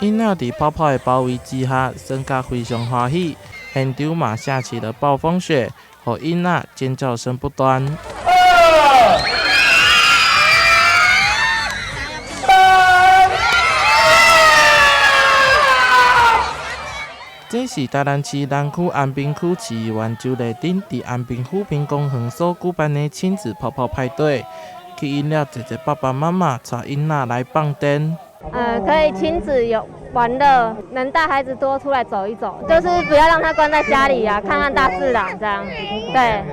囡仔佇泡泡的包圍之下，耍甲非常歡喜。現場嘛下起了暴風雪，予囡仔尖叫聲不斷。二、三。這是台南市南區安平區市議員周麗珍佇安平和平公園所舉辦的親子泡泡派對，吸引了濟濟爸爸媽媽帶囡仔來放電。可以親子有玩樂，能帶孩子多出來走一走，就是不要讓他關在家裡啊，看看大自然這樣。對。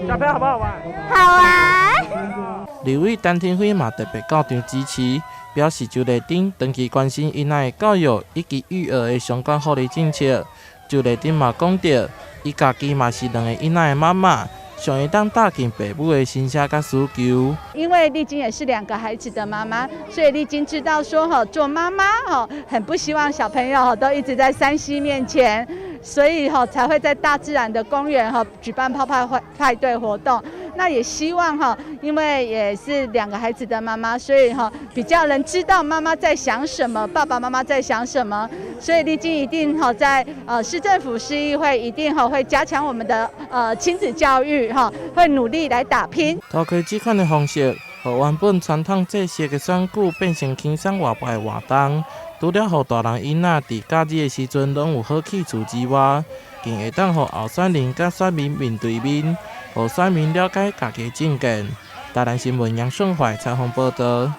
小朋友好不好玩？好玩。立委陳亭妃嘛特別到場支持，表示周麗珍長期關心囡仔的教育以及育兒的相關福利政策。周麗珍嘛講著，伊家己嘛是兩個囡仔的媽媽，想會當搭進爸母的心聲佮需求。因為麗晶也是兩個孩子的媽媽，所以麗晶知道說哈，做媽媽哈，很不希望小朋友都一直在3C 面前，所以哈才會在大自然的公園哈舉辦泡泡派對活動。那也希望哈，因為也是兩個孩子的媽媽，所以哈比較能知道媽媽在想什麼，爸爸媽媽在想什麼。所以麗晶一定哈在市政府市議會一定哈會加強我們的親子教育哈，會努力來打拼。透過這款的方式，予原本傳統制式的選舉變成輕鬆活潑的活動，除了予大人囡仔佇假日的時陣攏有好去處之外，更會當予候選人佮選民面對面，予選民了解家己的政見。台南新聞楊順懷採訪報導。